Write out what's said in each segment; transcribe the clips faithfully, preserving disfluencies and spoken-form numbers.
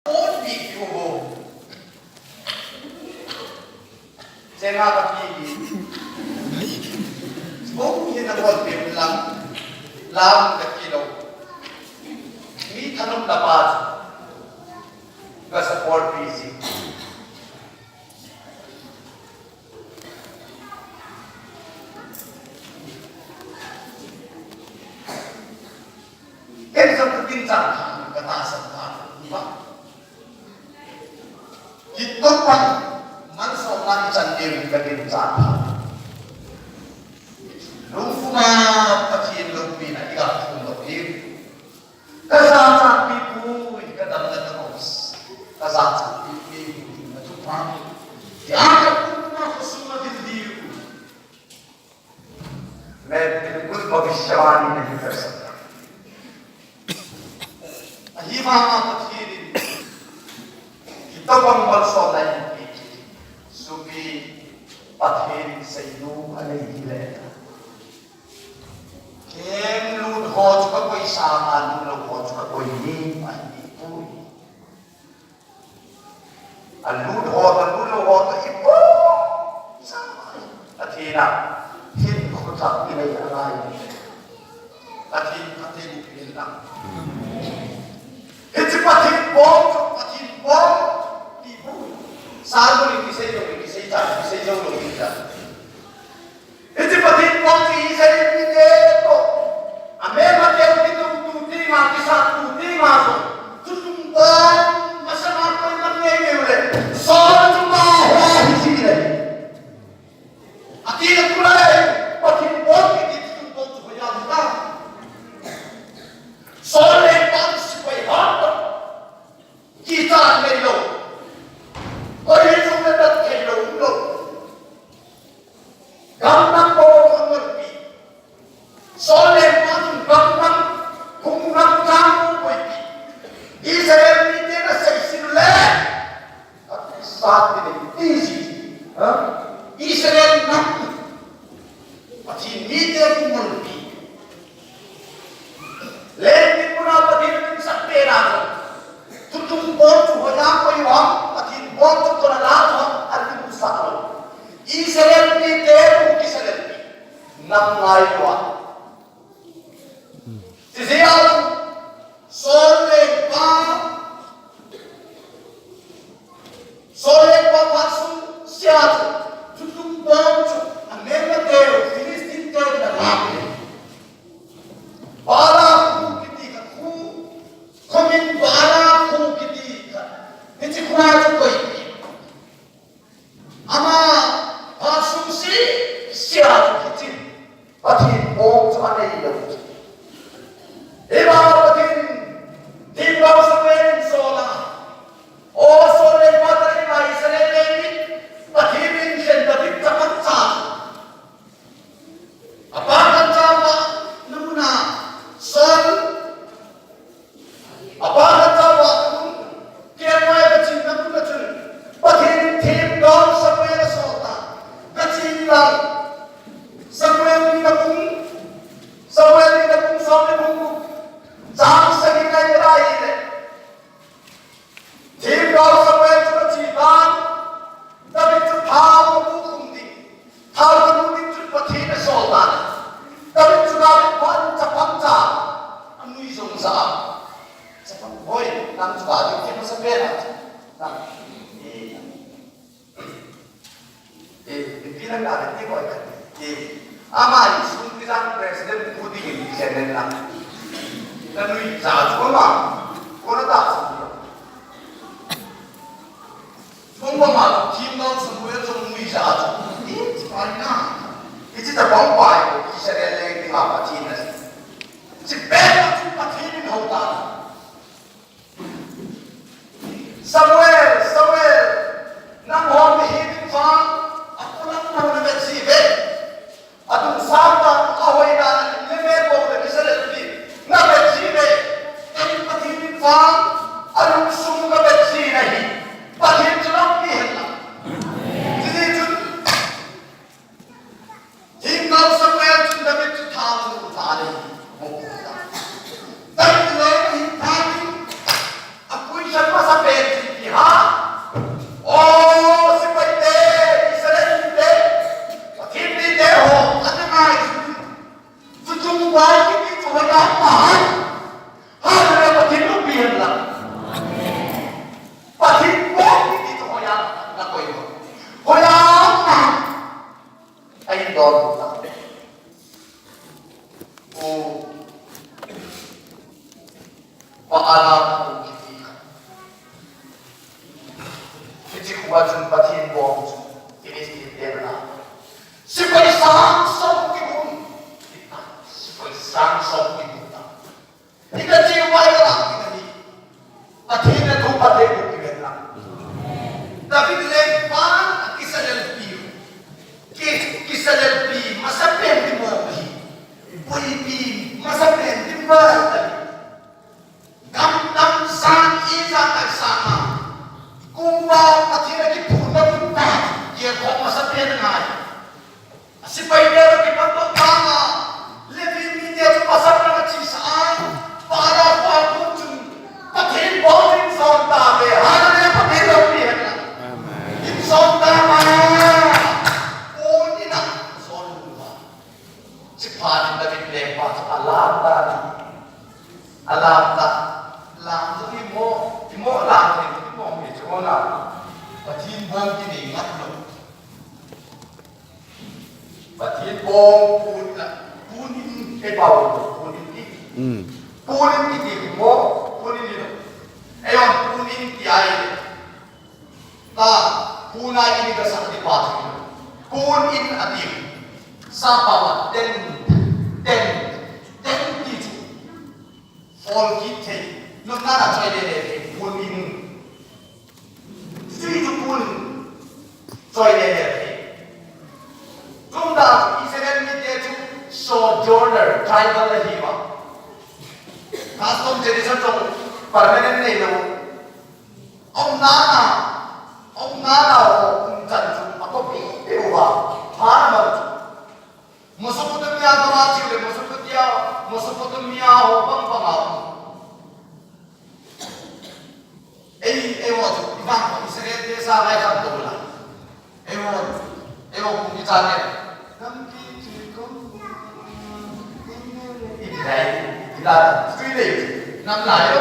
Pon pi ki u bo. Chenga ka pi ki. Bong hi na bol pi lam. Lam ka ki lo. Mi thanom la pa. Ka support pi si. Ken jong ka kin chang kha, ka tahsan kha, ba. Kitoh pan, man som na i chan ding ka kin chang kha. Lungpuma Pathen lungpi na i ga thum lo ding. Ka jachat pi pui, ka dam na ka kos. Ka jachat pi pi, ka thum pa. Ti a ka kum ma ko suma dil diu. मैं बिल्कुल भविष्यवाणी नहीं कर सकता। Ahivanga Pathen in kitobang malsomna eipe. Sopi, Pathen in seinu anei hile. Ken lut ho chu ka koi sanga lut lou ho chu ka koi ni, ahi pui. A lut ho toh, lut lou ho toh, ipi sa mai. Pathen a hin khut a i nei a ngai. Pathen, Pathen i pen a. Hiche Pathen bom chu, Pathen bom ti bu. Sa bu ni kisei lou, kisei cha, kisei jou lou ni cha. Hiche Pathen bom chu Israel mite toh, amelmate u kitungtu dinga, kisattu dinga jong, tutung bom masanga koiman ngei ngei u le, Saul chunga hoa hi ji le. Ati le tulai, Pathen bom kiti tutung bom chu hoiya hita. Saul lengpa sepai hat toh. Kichat neilou. Koi hijongle dat theilou umlou. Gamdang bou abolpi. Saul lengpa chun gamdang, khonung gamdang bou abolpi. Israel mite nasei sin le. Sat ni ti ji. Ha? Israel nam. Pathen mite abolpi. Lengpi muna Pathen in sat pena chu. Tutung bom chu hoiya koi u ham, Pathen bom chu koi a la u ham, atin u sat lou. Israel mite u Israel mi. Nam ngai lou a. Ti jeh a chu Saul lengpa Saul lengpa phat sung sia chu, tutung bom chu, amelmate u, Philistine te in alah e. Balah kho kiti khat khu, khomin Balah kho kiti khat. Hiche kho a chu koipi. Ama phat sung si, sia chu hiche. Pathen bom chu anei lou. Hiva Pathen, themgao Samuel in sol a. O Saul lengpa tah in Israel lengpi, Pathen in khen David chapang cha. Apa khat cha vahna muna Saul Apa khat cha vahna mun, kelngoi a gachenna mun a chun, Pathen in themgao Samuel asol tan. Gachen lang. Samuel nina bung, Samuel nina bung som le bung gup, chang sagi na i vet le. Themgao Samuel chu gache tan. David chu thao amu khum ding. Thao amu ding chun Pathen asol tan. David chu David phat in chapang cha anui jong ja. Chapang hoi, nang chu David themasa pen a chu. Nang. Eh, eh, eh, pi nang David ti hoi khat. Eh, ama insung ti jang president pu ding in khen nang. Nanui ja chu ama. Kona ta chu. Chun ama chu themgao Samuel jong nuija chu. Ti, ti pai na. Hiche tabang pai, Israel leng dinga Pathen ahi. Hiche pen a chu Pathen in hou tan. Samuel, Samuel, nangho mihem in vang, apolam bou navet ji uve. Adung sang dan, ahoi dan, le mel bou le kisalel pi. Navet ji uve. Kei Pathen in vang, alungsung navet ji nahi. Pathen chu lampi hen lang. Tijeh chun, themgao Samuel chun David chu thao amu tan ahi. David loi hin thao in, apui chan masa pen. Sikhu a chun Pathen bong chu Philistine ten ana. Sipai sang som kibun. Sipai sang som kibun ta. Hita chi vai la kina hi. Pathen na thu Pathen ku kiven la. David lengpan a kisalelpi. Ki, kisalelpi masapen ding mo hi. Boipi masapen ding mo hi. Gamtam sang i jat a sang a. Kumba Pathen a kiphutna mun ta. Ye khom masapen ngai. Sipai te kipat to kanga. Levi mite chu pasal na chi sa a. Para pa ku chun. Pathen bong in son ta ve. Hallelujah, Pathen lo pi hen la. Amen. In son ta ma. O ni na son lu ba. Siphan David lengpa chu alam ta ni. Alam ta. Lam tu ni mo, ni mo lam ni, ni mo mi chu na. Pathen bong kinei ngat lo. Pathen bong pun na, pun in kei pau, pun in ki. Mm. Pun in ki ti mo, pun in ni lo. Ayon pun in ki ai. Ta, pun a in ka sa ti pa ti. Pun in a ti. Sa pa wa ten, ten, ten ti chu. Fall kit thei. Nopna na choi le le thei. Pun in. Sui chu pun. Choi le le thei. Kum da Israel mite chu sojourner, tribal ahi ba. Custom tradition jong permanent nei lo. Umna na, umna na ho um chan chu a copy pe uva, pha na ma chu. Mesopotamia gam a chi le Mesopotamia, Mesopotamia ho bang bang a um. Ei, ei ho chu, i vang ko Israel te sa lai khat to la. Ei ho, ei ho kum ki cha ne. Nam ki chi kum. I dai, i la, sui le. Nam la yo.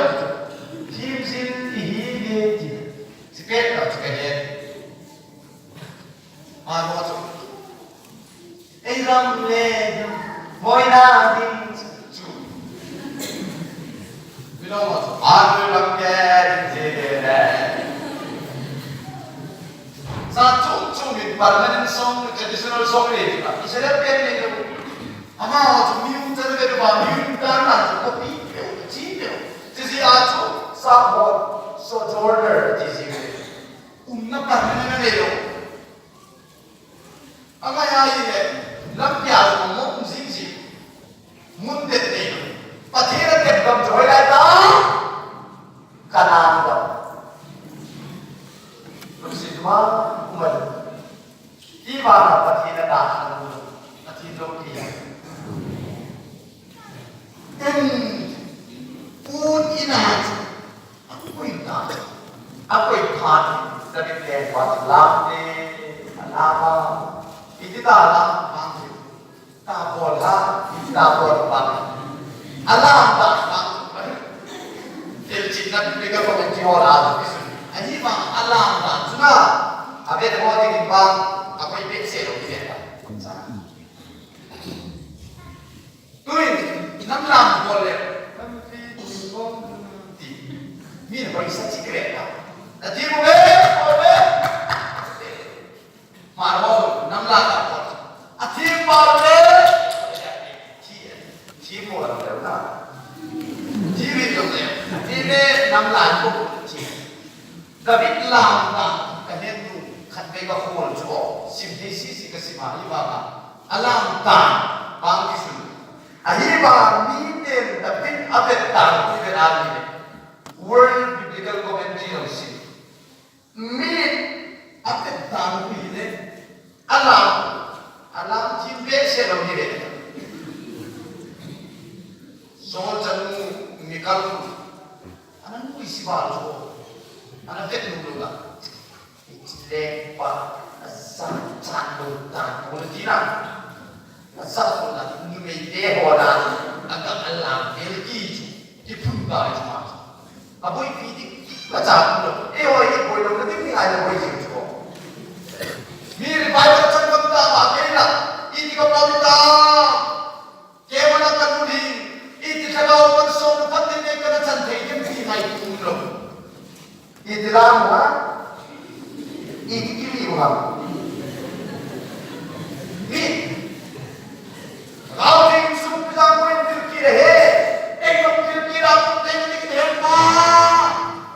Jim jim i hi le ji. Sipet ka chu ka he. A ho chu. Ei ram le, boina ding chu. Bilong ho chu. A tu ram ke, ding je ke le. Sa chung chung in permanent song, traditional song le, Israel pen le. Ama ho chu mi um chan ve ba, mi um ta na chu copy pe, chi pe. Chi chi a chu, sa ho, sojourner, chi chi ve. Umna permanent le lo. Anga ya hi le, lampi a jong mo um jing jing. Mun det nei. Pathen a tep gam chu hoilai ta. Kanan gam. Lungset ma, umal. Ti ba na Pathen a ta. Pathen lo pi. Tin, pun ina chu, akoi ta, akoi phat, David lengpa chu lam te, alam a, iti ta lam, bang chu, ta bol ha, iti ta bol bang, alam ta bang, til chin na, bigger committee ho la, ahi bang, alam ta chu na, ave ho ding bang, akoi behseh lou ding ta. Tuin, nam lam bol le, nam pi ti bol ti. Min paisa chi kre ta. Na ti mo be, mo be. Ma mo, nam lam bol. A ti bol le. Ti, ti mo le na. Ti mi to le. Ti le nam lam bol ti. David lam ta, ka hetnu, khatvei ka khol chu, sim thei sisi ka sim a, hi vang a, alam ta, bang kisun. Ahi vang, miten David a vet ta, hi vet a ni le. World Biblical Commentary jong sim. Mi a vet ta, hi le. Alam, alam thim behseh lou hi ve. Saul chanu Mikal, ana nuisat bal chu, ana vet nom lou la. Lengpa, a sa chan lou ta, lou ti na. A sa lou la, numei te ho la, a gam a lam vel ki chu, kiphun ta chu ma. Aboipi ding, kachan lou. Eiho hi boi lou, na ding ni ngai na boi jing chu. Mi revival chan gam ta ba kei la, iti ka bol ta. Kei vang a ka lung hi, iti lhagao kalson phat ding nei kana chan thei ding ti ngai tum lou. Iti lam ha? Mi. Gao ding sung pila ko in dil ki le he. Ei ko dil ki la ko ding ding he pa.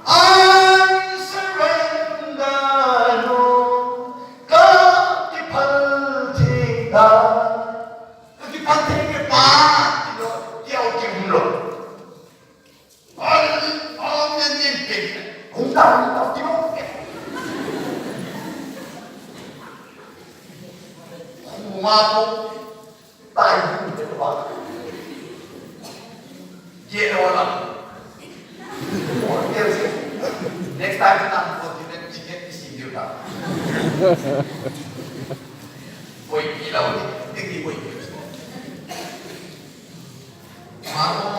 I surrender, Lord. Ka kiphal thei ta. Ka kiphal thei ke pa. Ti lo, ti au ki um lo. Amen, amen, amen. Hung ta, hung ta, ti mo. Hung ma ko. Tai hung te ba. Ye lo la. Next time ta ko ti ne ti ke ti si ta. Oi, pi lo ni, ti ki oi. Mano,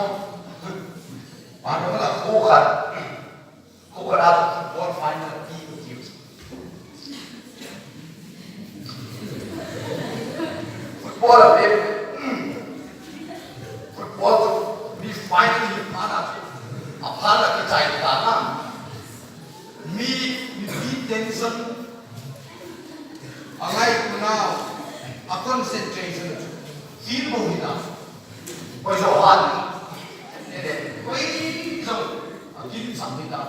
mano la ko khat. Ko khat a football final pi ko ti. Football a pe. Football to mi final ni pha na. A pha na ki chai ta na. Mi, mi, mi tension. A ngai ku nau, a concentration, feel bo hi ta. Koi jo han, ne ne, koi jo, a kin sam hi ta.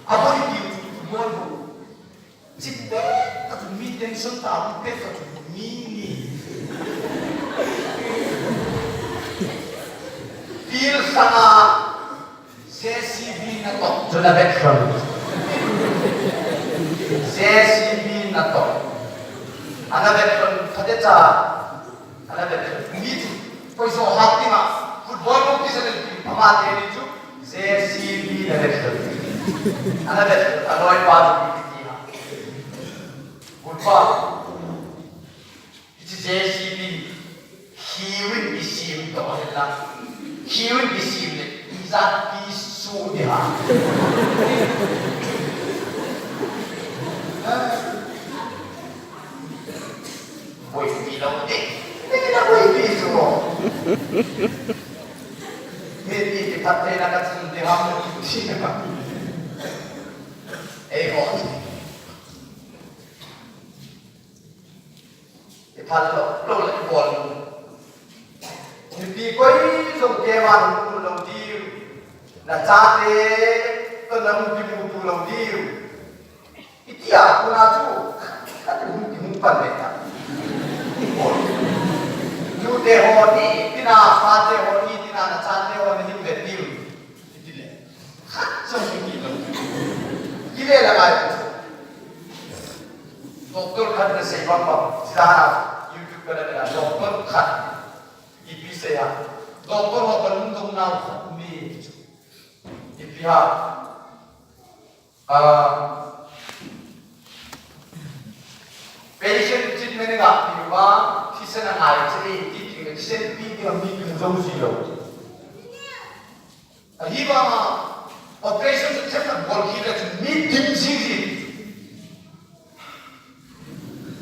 A boi ki tu tu mo bo. Chite, ka tu mi tension ta, mi pe ka tu mi ni. Feel sanga. J C B na to. Chu na veteran. J C B na to. Ana veteran, kate cha. Ana veteran. Mi chu, koi so hati ma. Football ko kisa le, ama te ni chu. J C B na veteran. Ana veteran. Aloi pa chu ki ti ha. Good pa. Hiche J C B, khiu in kisim to hela. Khiu in kisim le, ijat pi su di ha. Boi pi lo de. Ni na boi pi su mo. Ni ti ki phat te na ka sun di ha mo. Ei ho. I phal lo, lo le i bol. Mipi koi jong keima hung lut lou diu. Na chate toh na hung kimuto lou diu. Itia kona chu, khat hung ki hung pan le ta. I bol. Nute ho ni, tina pate ho ni, tina na chate ho ni hin ve diu. Iti le. Khat jong kile lou. Kile la ngai. Doctor khat na sei bang bang. Sida na YouTube ka na na doctor khat. Ipi sei ha. Doctor ho ka lungdong nau khat mi. Ipi ha. Ah. Patient treatment nga pi ba. Thisen a ngai che. Thisen pi ti mi pi jong si lou. Ahivanga operation chu themkhat bol kit le chun mi dim jing jing.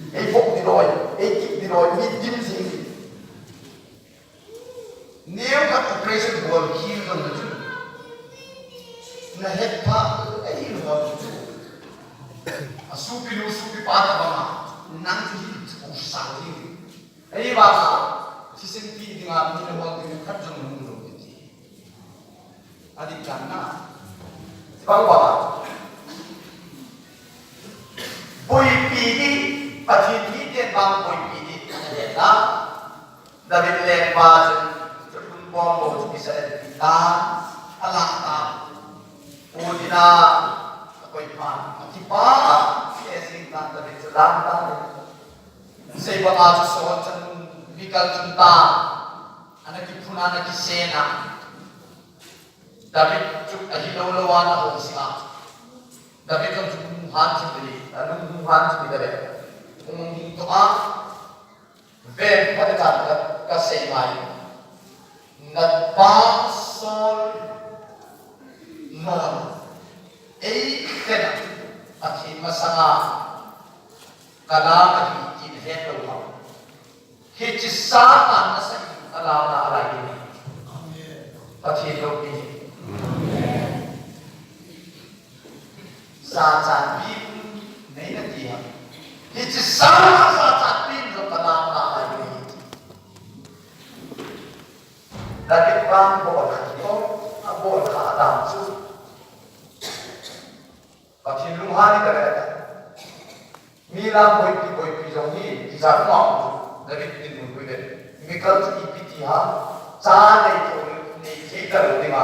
Ei bok di loi, ei kip di loi, mi dim jing jing. Neokhat operation bol kit jongle chun na het pha, ei lo chu. A sopi nu, sopi pa tabanga nang chu hin chu sang jing. Ahivanga, thisen pi dinga mi na hol ding khat jong hung lou ti. Adik dan na. Bang bang. Boipi di, Pathen mite bang boipi di. Adik dan na. David lengpa chun, chun bom bom chu Israel pi ta. Ala ta. Odina. Koiman. Kipa. Sesing ta David chu lam ta. Sei banga chu Saul chun Mikal chun ta, ana kiphun a, ana kisen a. David chu ahilou lou a ana hung sing a. David jong chu hung han chim di, ana hung han chim di David. Hung hung to a. Ven phat chan ka, ka sei mai. Na pa Saul non ei khen a, Pathen masanga ka la ahi tin het lou ham. Hiche Satan nasatah in ka la na alai ding. Pathen loupi. Satan pi nei na ti ham. Hiche sasa chatpin jong kana ka ai ni. David vang bol kha to, abol kha adam chu. Pathen lunghan ni ta ve. Mi lam boipi, boipi jong hi, kijat ma chu. David tin mun pui ve. Michal chu ipi ti ham. Cha nei thei, nei thei ta lou dinga.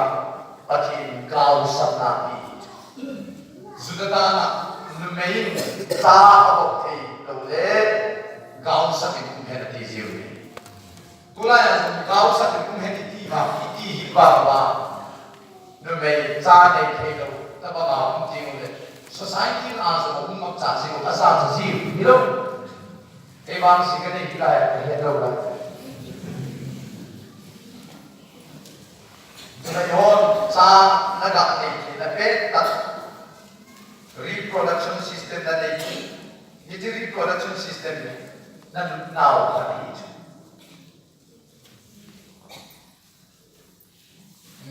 Pathen gaosapna pi. Juda tana, numei in cha abol thei lou le, gaosap in um hen ati jiu hi. Tulai a jong gaosap in um hen iti vang, iti hi vang vang. Numei cha nei thei lou, tabang a um ti lou le. Society a jong um ngap cha jiu, asa cha jiu, hilou. Kei vang si ka nei hilai a, ka het lou la. Chule eiho cha na ga nei thei na pet tah. Reproduction system na nei thei. Hiche reproduction system hi na nau kha ni chu.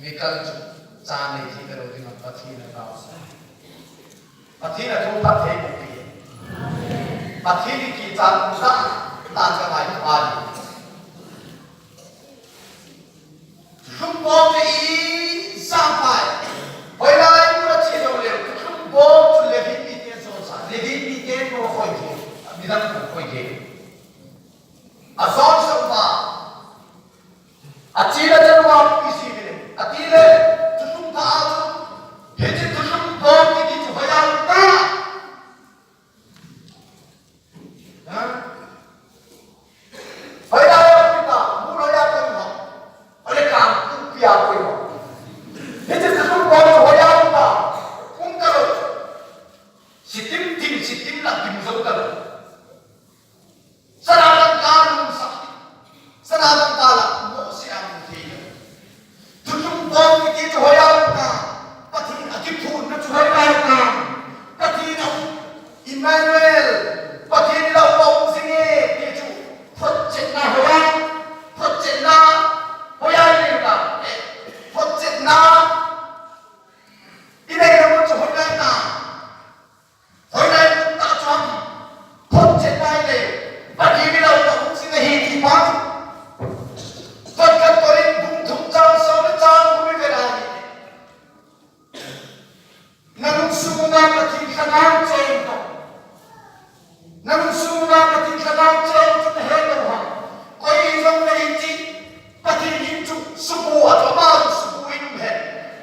Michal chu cha nei thei ta lou dinga Pathen a gaosap. Pathen a thupha thei bou pi. Pathen in kichat tah, tah ka ngai ta ni. Thuthung bom te ijat pai. Hoilai mun a che jong leu, thuthung bom chu Levi mite jong sa, Levi mite jong khoi thei, midang khoi thei. Ajon sa uva, achena chan uva pi si ve le, ati le, thuthung tha a chu, hiche thuthung bom kiti chu hoiya um ta. Ha? Hoiya um ta, mun hoiya koi ho. Ole kam pu pia koi ho. Hiche thuthung bom chu hoiya um ta. Um ta lou. Sitim ting, sitim la tim jou ta lou. Sana dangka lungsak. Sana dangka la mo se a mu thei lou. Thuthung bom kiti chu hoiya um ta. Pathen a kiphutna chu hoiya um ta. Pathen a um. Emmanuel. Pathen la um a um jing e ti chu. Photchetna hoiya. Photchetna hoiya um ta. Eh, photchetna. I nei lou chu hoiya um ta. Hoilai mun tah chun photchetna i nei, Pathen in la um a um jing ahi ti pa chu. First Corinth bung thum chang som le chang gup i vet a ahile, na lungsung uva Pathen Lhagao cheng toh. Na lungsung uva Pathen Lhagao cheng chu na he lou ham. Koi hijong le hiche Pathen in chu subu a, ama chu subu in um hen.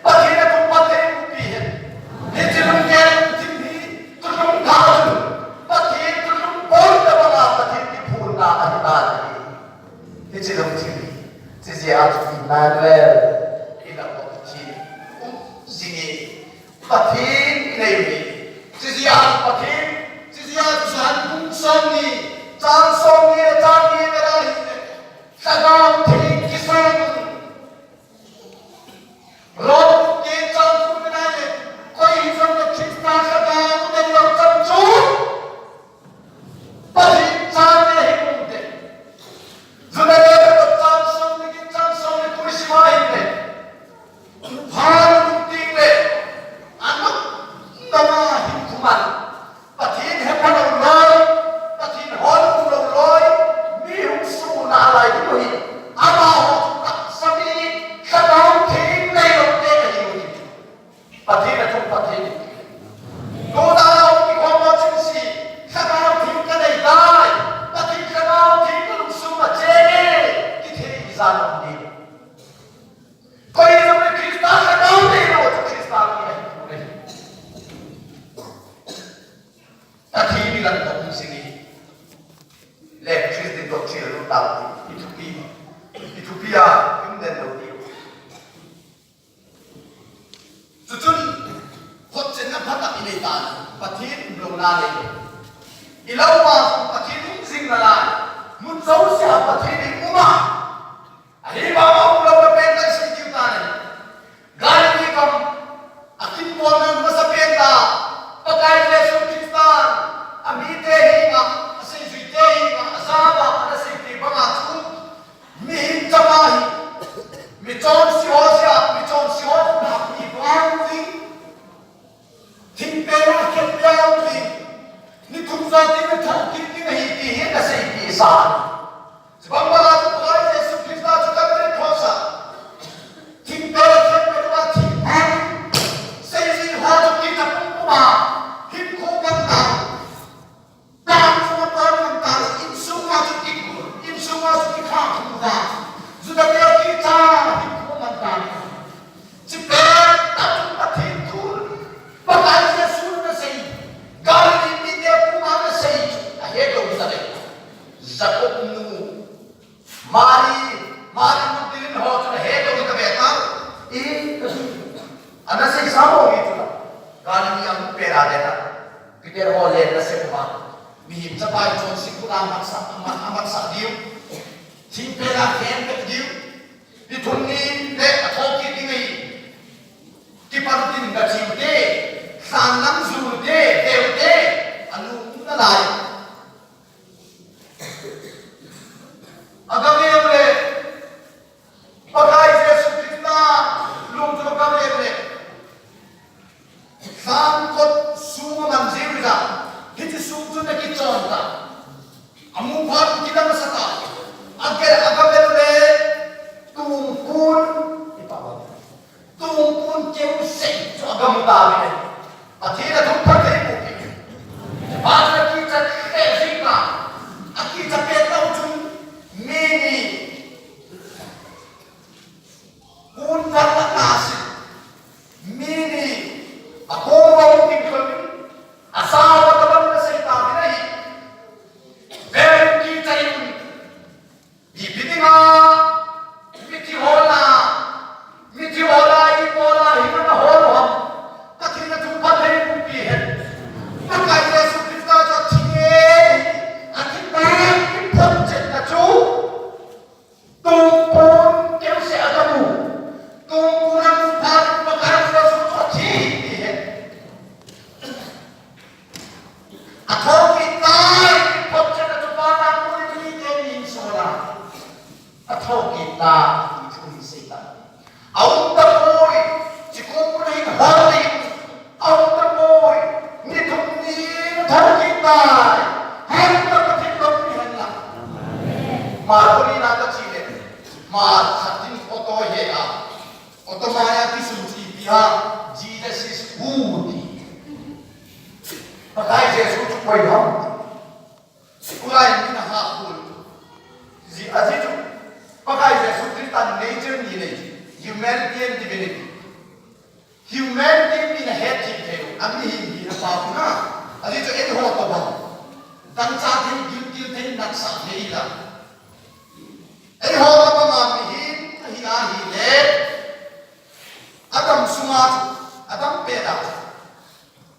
Pathen a thupha thei bou pi hen. Hiche lunggel lungthim hi, thuthung tha chu, Pathen thuthung bol tabang a Pathen kiphutna ahi tai. Hiche lungthim hi, hiche jeh a chu Emmanuel, i la Pathen um jing e. Pathen i nei u hi. Hiche jeh a chu Pathen, hiche jeh a chu Johan bung somni, chang somni le chang ni a vet a ahile, Lhagao Theng kisem un. Rom bung get chang thum na le, koi hijong le Christa Lhagao nei lou chan chu Pathen cha nei ahi pon te. Juda le chang somni, chang somni kum i sim a ahile, phat lhung teng le, anop nop a hinkho man. Pathen hepha lou loi, Pathen hon um lou loi, mi hung suhna lai ding u hi, amaho chu tahsa mi, Lhagao Theng nei lou te ahi u hi. Pathen a thupha thei. Tuna a um kikhom ho chun si, Lhagao Theng ka nei tai, Pathen Lhagao Theng ka lungsung a cheng e, ti thei ijat um ding. Koi jong le Christa Lhagao nei lou chu Christa mi ahi pon ahi. Pathen in la um jing e. Le Christian doctrine a lut tau ti, i thupi, i thupi a, i um den lou ti. Chuchun, photchetna phatah i nei tan, Pathen umlouna nei lou. I lou ma, Pathen um jing nalai, mun jouse a Pathen i um a. Ahivanga umlouna pen kahin sei diu tai. Galili gam a kibolna masa pen a, Pakai Jesu Christa, amite henga, aseijuite henga, ajama, ana seipeh banga chu, mihem chapa hi, michonse ho jeh a, michonse ho khut a mi vang ding. Thingpel a khetpeh a um ding. Ni thum jou teng le thah Sa. Chubang banga chu Pakai Jesu Christa chu Calvary cross a thingpel a thempetuva thingphung seijui ho chu kicha pumpuma hinkho mang tai. Dan chu aton mang tai. Insunga chu ki, insunga chu kikhah uva, Juda te kicha hinkho mang tai. Chipet tah chun Pathen thu, Pakai Jesu nasei, Galilee mite puma nasei chu ahet lou hita le, Jacob nu Mari, Mari Magdalene ho chun ahet lou hita ve ta. E, kasu. Ana seisa mo nge chu la. Galilee a hung pet a le ta. Peter ho le nasei uva, Mihem Chapa hi chonset kut a amatsah, ama, amatsah diu. Thingpel a khen peh diu. Ni thum ni le athoukit ding ahi. Kipan tin gachiu te, lhan lam jul te, veu te, alung nalai. Agaveu le, Pakai Jesu Christa lung chu agaveu le, lhan kot sung aman jiu hija, hiche sung chu nakichon ta. Amu phat in kidang sah ta. Age, agaveu le, tungpun, ipa ba. Tungpun keu sei chu agamu tauve. Pathen athupha thei bou hi. Pathen akicha thei jing a, akicha pet lou chun, mi ni kun val na na si. Mi ni akong va hung ding khol in, asa va tabang na sei tauve ahi. Veuvin kicha in. Ipi dinga mithi hola, mithi hola, ibola hi nahol u ham? Pathen athupha thei bou hi hen. Pakai Jesu Christa chu athi e, athi pen, kiphotchetna chu tungpun keu sei a agamu. Tungpun amu phat in Pakai Jesu chu athi hi hen. Athokit tai, kiphotchetna chu vana kon a mite min sol a. Athokit tai, ti thu hi sei ta. Aum tapoi, chikung mun hin hol in. Aum tapoi, ni thum ni in athokit tai. Hol ta Pathen loppi hen lang. Mark li na kachi le. Mark khat in auto he a. Auto maiya kisun chu ipi ham, Jesus is who ti. Pakai Jesu chu koi ham ti. Sikula in min aha khul. Ji, ajeh chu Pakai Jesu Christa nature ni nei. Humanity and divinity. Humanity in ahet thei thei. Amihem hina pau na. Ajeh chu eiho tobang. Dangchah thei, gilkel thei, natsah thei la. Eiho tobang a mihem ahi ahile, adam sunga chu, adam pet a chu,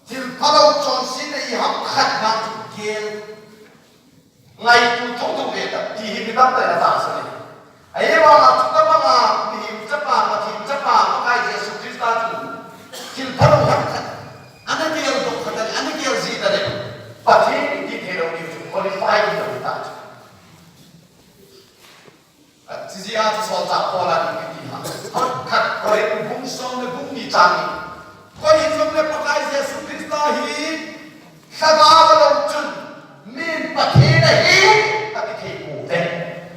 thil phalou chonsetna iham khat vang chu gel, ngaito thotho ve ta, ti hi mi tamtah in atahsan e. Ahivanga chutobang a mihem chapa, Pathen chapa, Pakai Jesu Christa chu thil phalou ham khat ana geldoh khat le, ana gel jing ta le, Pathen in ti theilou ding chu qualify ding lou ta chu. Chijeh a chu solchah Paul in ipi ti ham. Khat Corinth bung som le bung ni chang ni. Koi hijongle Pakai Jesu Christa hi lhagao alou chun min Pathen ahi ati thei pouve.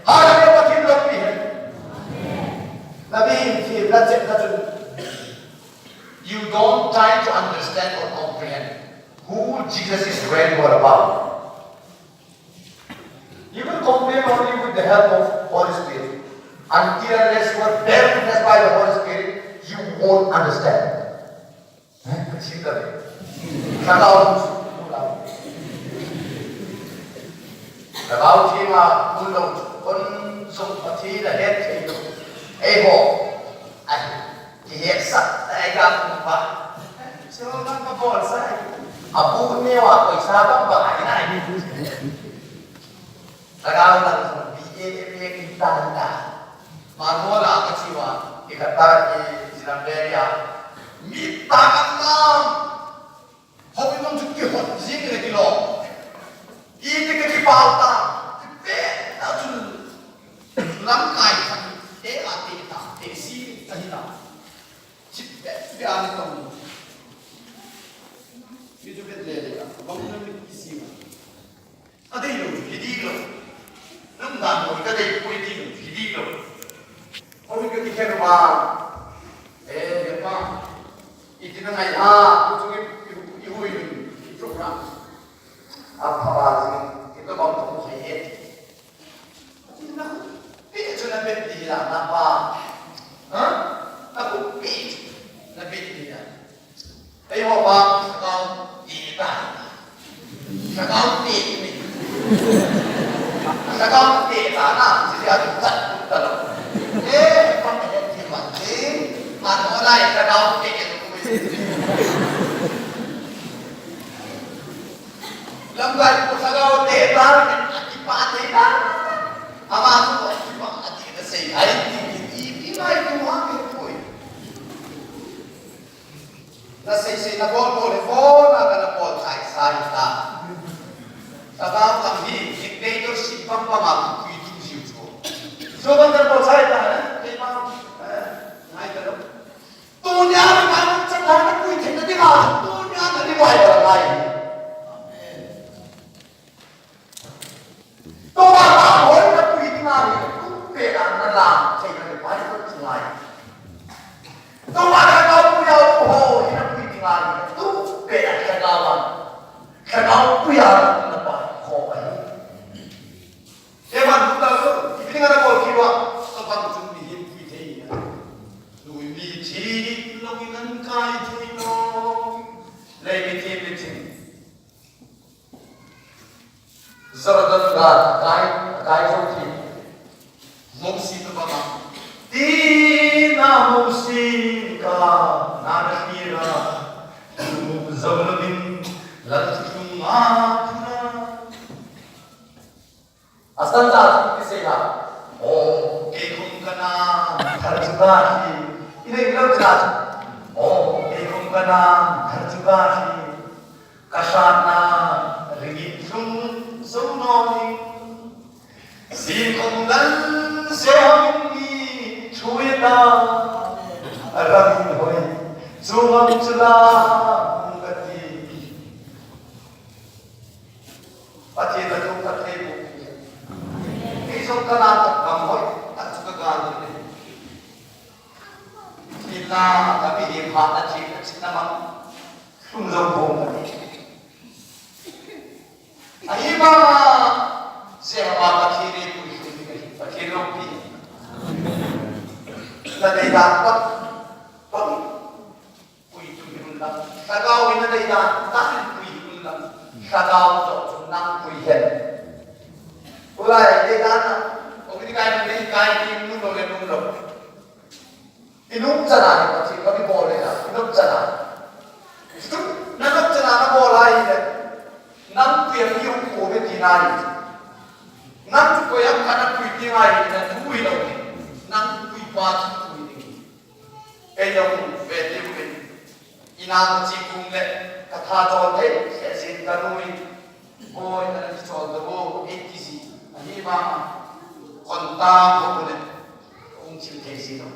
Hallelujah, Pathen loppi hen. Namin thil na chet na chun. You don't try to understand or comprehend who Jesus is really all about. You will comprehend only with the help of Holy Spirit. Until unless you are bear witness by the Holy Spirit, you won't understand. Eh? Ka chim ta ve. Lhagao, lhagao theng a um lou, kon jong Pathen ahet thei lou. Eiho. Ai. Kihetsah, tai ga kum pa. Chuleh nang ka bol sai. Abu neo a koisa bang bang ai nai. Lhagao lang B A M A kin ta ta. Mangola ka chiwa, ikata i jinam beria. Mi ta kan na. Houin jong chu kihot jing le kilom. Iti ka kipah ta, kipah ta chu lamkai khat, te a te ta, te si ta hi ta. Chipet pet a ni tong. Mi chu pet le le a, bang na mi kisi ma. Adei lou, hiding lou. Nang hoi ka dei pui ding, hi ding lo. Hoi ka ti khen ba. Eh, ya pa. Iti na ngai ha, tu tu i, i, i hui ding, i program. A pa ba si, i ka bang tu hai e. Iti na, pi tu na bet di la na pa. Ha? Na ku pi, na bet di la. Eiho vang lhagao te ta. Lhagao te ni. Lhagao te ta na, sisi a tu chat tu ta lo. Eh, pa te ti ma ti. Ma no lai lhagao te ni. Lamkai ko lhagao te ta ni, a kipa te na. Ama tu a kipa a ti na sei ai ti ti ti mai tu ha ke pui. Na sei sei na bol bol he, bol na ka na bol sai sai ta. Lhagao tam hi, dictatorship pang pang a pui tu jiu chu. So bang ka bol sai ta, eh? Kei bang, eh, ngai ka lo. Tunia ni mai mun chan na pui thei na ding a, tunia na ni mai ba ngai. Amen. Tua ka hoi na pui ding a ni, tu pe a na la, thei na ni pai ko tu ngai. Tua ka ka pui a ho, hi na pui ding a ni, tu pe a ka ka ba. Ka ka pui a na pai ko ai. E man tu ta ko, ki ding a na ko ki wa, ka bang tu ni hin pui thei na. Lui mi thi, lo ki kan kai thei lo. Lei mi thi mi thi. Jordan gal akai, akai jou thei. Mosi toh banga. Tina Mosi Kanaan a lhira. Tumu jou louvin lal thunga phuna. Asan ta chu kisei ha. O, kei khum Kanaan thar chu kahi. Ina ilo chu ta chu. O, kei khum Kanaan thar chu kahi. Ka satna ringin lhung zo naw ning. Zing khom dan se hong mi thui ta. Ramin hoi. Chu ngam chu la ka ti. Pathian na thu ka thei bu. Kei zong ka na tak gam hoi. Tak chu ka gal ni. Ila ka mi hi pha ta chi ka chi na ma. Lhung zo bom ka ti. Ahivanga, Jehovah Pathen ei puitu ding ahi, Pathen loupi. Na deidan pat, pat puitu hi un lang. Lhagao hi na deidan, tan in pui hi un lang. Lhagao toh chun nang pui hen. Tulai deidan na, ong ni kai, ni kai, ni mun lo le mun lo. I nungchan a hi Pathen ka mi bol le na, i nungchan a. Chuchu, na nungchan a na bol a hi le, nang pui a mi hung ko ve ti na hi. Nang chu koi a khat a pui ti ngai hi na, thu hi lo hi. Nang pui pa chu thu hi ding. Kei jong ve ti u ve. I nang chi kum le, ka tha chol thei, se sin ka nu hi. Boi, ana kichol doh o, eiti ji. Ahivanga, kon tang ho le, hung thil thei ji lo.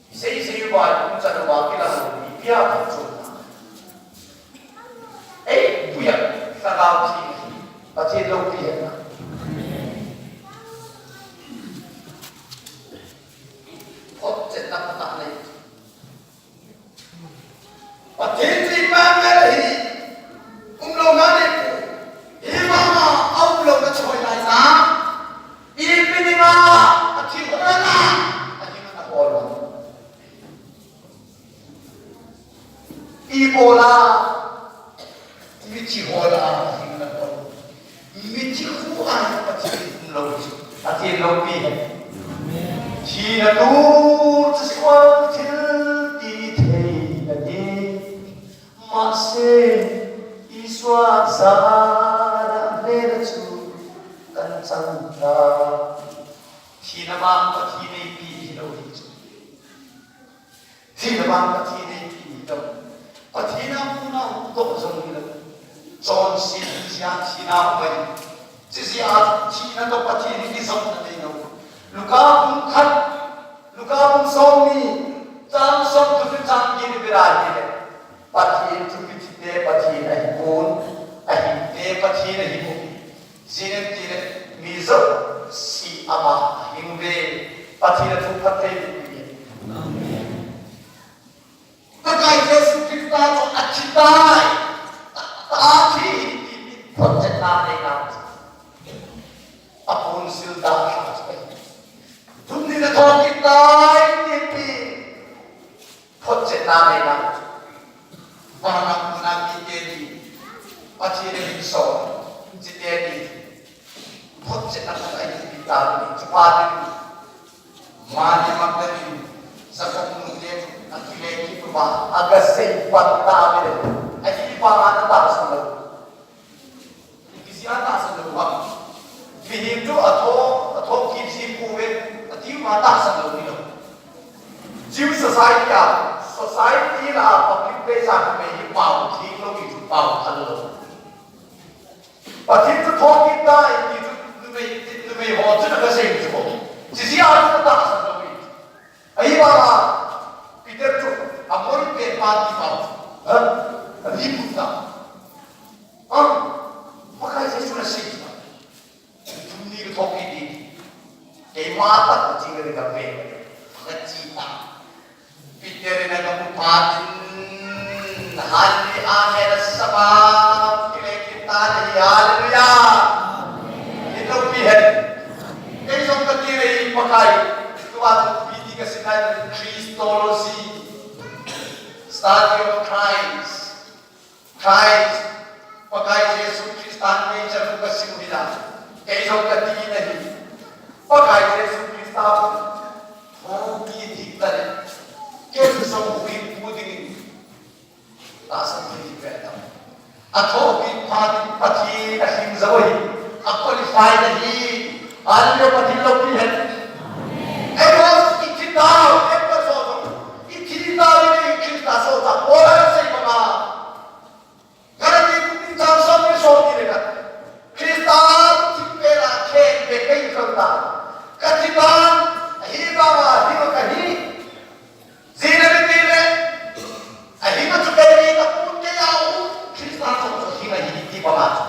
Sei sei uva, hung chan uva, kila ho, ipi a hung chun. Ei, puya, lhagao thi, Pathen loupi hen na. Photchetna phatah nei. Pathen chu Immanuel ahi. Umlouna nei pu. Hivanga aumlouna choi lai sa. Ipi dinga athi hol a, athi hol a. Ibola. Mithi hol a, athi hol a. Mithi khu a Pathen umlou chu. Pathen loupi hen. Thina tur chu sual thil ti thei na ni. Mahse, Isua sa a na hmel a chu kan chang ta. Thina vang Pathen eipi hilou hi chu. Thina vang Pathen eipi hilou. Pathen a mun a hung doh jong hilou. Chonset jeh a thina um ahi. Chujeh a thina toh Pathen hi kijopna neilou. Luka bung khat, Luka bung somni, chang somthum le chang get i vet a ahile, Pathen chu mithite Pathen ahipon, ahingte Pathen ahipon. Ijeh inem itile, Pathen a thu phatthei in. Amen. Pakai Jesu Christa chu athi tai. Athi ti photchetna neina. Aponsil da. Thum ni na thokit tai ti photchetna neina. Vana kuna kiti ni. Pathen in so. Chiti ni. Photchetna khat ahi ti ta ni. Chupa ni. Mari Magdalene, Jakob nute, akile kit uva, aga sei pan tave. Ahi pa ana tahsan lou. Ijeh a tahsan lou ham. Mihem chu atho, atho kit ji pouve, ati uva tahsan lou ni lou. Jew society a, society la public place a kumei hi pao theng lou, mi chu pao thal lou. Pathen chu thokit tai ti chu numei, numei ho chun aga sei chu. Sisi a chu tahsan lou. Ahivanga Peter chu amoi pen pa ti pa. Ha? Ani pu ta. Ah, Pakai Jesu na sei ta. Thum ni ka thokit ti. Keima tah ka chi ka ring ka pe. Ka chi ta. Peter in aga mu phat in, hallelujah, amen, asapa, kile kit tan ahi, hallelujah. Kin loupi hen. Kei jong kati le Pakai, tua tu B T ka sim lai Christology, study of Christ. Christ, Pakai Jesu Christa nature ka sim u hi la. Kei jong kati nahi. Pakai Jesu Christa thopi ding tale. Kei jong huhhing pu ding in. Tahsan thei ve ta. Athopi phat in Pathen ahing jou ahi. A qualify nahi. Hallelujah, Pathen loupi hen. Amos, i thi tau, Amos so jong. I thi tau in Christa so ta. Paul a sei banga. Galati bung ni chang som le som ni le khat. Christa thingpel a khenbeh kahi kha ta. Ka thi tan, ahivanga hinga kahi. Ijeh inem itile, ahinga chu kei ni ka pun kei a um, Christa chu chu hinga hi ti banga chu.